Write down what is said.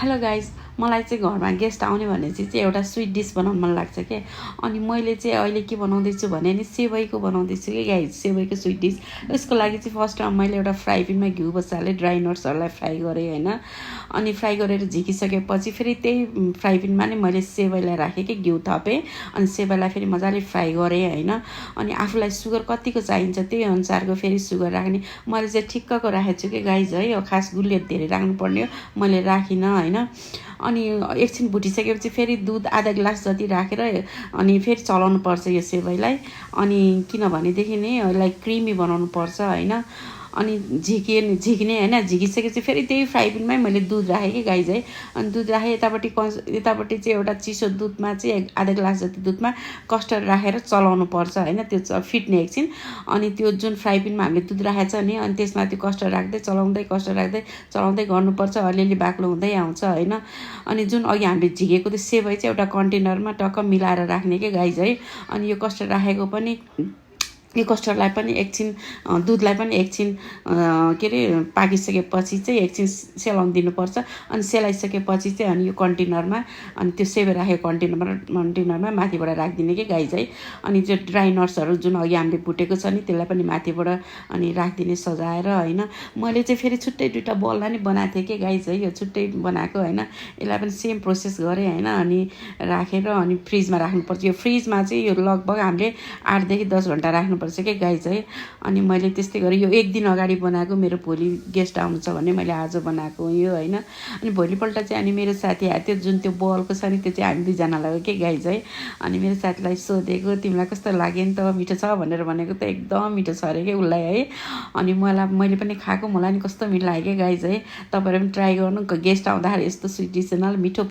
Hello guys, मलाई चाहिँ घरमा गेस्ट आउने भनेपछि चाहिँ एउटा स्विट डिस बनाउनु मन लाग्छ के। अनि मैले चाहिँ अहिले के बनाउँदैछु भने नि सेवैको बनाउँदैछु कि गाइज, सेवैको स्विट डिस। यसको लागि चाहिँ फर्स्टमा मैले एउटा फ्राई प्यानमा घिउ बसालेँ, ड्राई नट्सहरूलाई फ्राई गरेँ होइन। अनि फ्राई गरेर झिकिसकेपछि फेरि त्यही फ्राई प्यानमा नै मैले सेवैलाई राखेँ कि घिउ थपेँ। अनि सेवैलाई फेरि मजाले फ्राई गरेँ होइन। अनि आफूलाई सुगर कतिको चाहिन्छ त्यही अनुसारको फेरि सुगर राख्ने। मैले चाहिँ ठिक्कको राखेको छु कि गाइज है, यो खास गुलियो धेरै राख्नुपर्ने हो, मैले राखिनँ होइन। अनि एकछिन भुटिसकेपछि फेरि दुध आधा गिलास जति राखेर अनि फेरि चलाउनु पर्छ यो सेवैलाई। अनि किनभनेदेखि नै यसलाई क्रिमी बनाउनु पर्छ होइन। अनि झिक्ने होइन, झिकिसकेपछि फेरि त्यही फ्राई प्यानमै मैले दुध राखेँ कि गाइज है। अनि दुध राखेँ, यतापट्टि चाहिँ एउटा चिसो दुधमा चाहिँ आधा गिलास जति दुधमा कस्टर्ड राखेर चलाउनु पर्छ होइन, त्यो फिट्ने एकछिन। अनि त्यो जुन फ्राई प्यानमा हामीले दुध राखेको छ नि, अनि त्यसमा त्यो कस्टर्ड राख्दै चलाउँदै चलाउँदै गर्नुपर्छ, अलिअलि बाक्लो हुँदै आउँछ होइन। अनि जुन अघि हामीले झिकेको त्यो सेवै चाहिँ एउटा कन्टेनरमा टक्क मिलाएर राख्ने के गाइज है। अनि यो कस्टर्ड राखेको पनि, यो कस्टर्डलाई पनि एकछिन, दुधलाई पनि एकछिन के अरे पाकिसकेपछि चाहिँ एकछिन सेलाउनु दिनुपर्छ। अनि सेलाइसकेपछि चाहिँ अनि यो कन्टेनरमा, अनि त्यो सेवै राखेको कन्टेनरमा माथिबाट राखिदिने कि गाइज है। अनि त्यो ड्राई नट्सहरू जुन अघि हामीले भुटेको छ नि, त्यसलाई पनि माथिबाट अनि राखिदिने सजाएर होइन। मैले चाहिँ फेरि छुट्टै दुईवटा बललाई नै बनाएको थिएँ कि गाइज है, यो छुट्टै बनाएको होइन। यसलाई पनि सेम प्रोसेस गरेँ होइन। अनि राखेर अनि फ्रिजमा राख्नुपर्छ। यो फ्रिजमा चाहिँ यो लगभग हामीले 8 देखि 10 घन्टा राख्नुपर्छ के गाइज है। अनि मैले त्यस्तै गरेँ, यो एक दिन अगाडि बनाएको, मेरो भोलि गेस्ट आउनु छ भने मैले आज बनाएको यो होइन। अनि भोलिपल्ट चाहिँ अनि मेरो साथी आयो, त्यो जुन त्यो बलको छ नि त्यो चाहिँ हामी दुईजनालाई हो कि गाइज है। अनि मेरो साथीलाई सोधेको, तिमीलाई कस्तो लाग्यो नि त, मिठो छ भनेर भनेको, त एकदम मिठो छ अरे कि उसलाई है। अनि मैले पनि खाएको, मलाई नि कस्तो मिठो लाग्यो कि गाइज है। तपाईँहरू पनि ट्राई गर्नु, गेस्ट आउँदाखेरि यस्तो स्विट डिस मिठो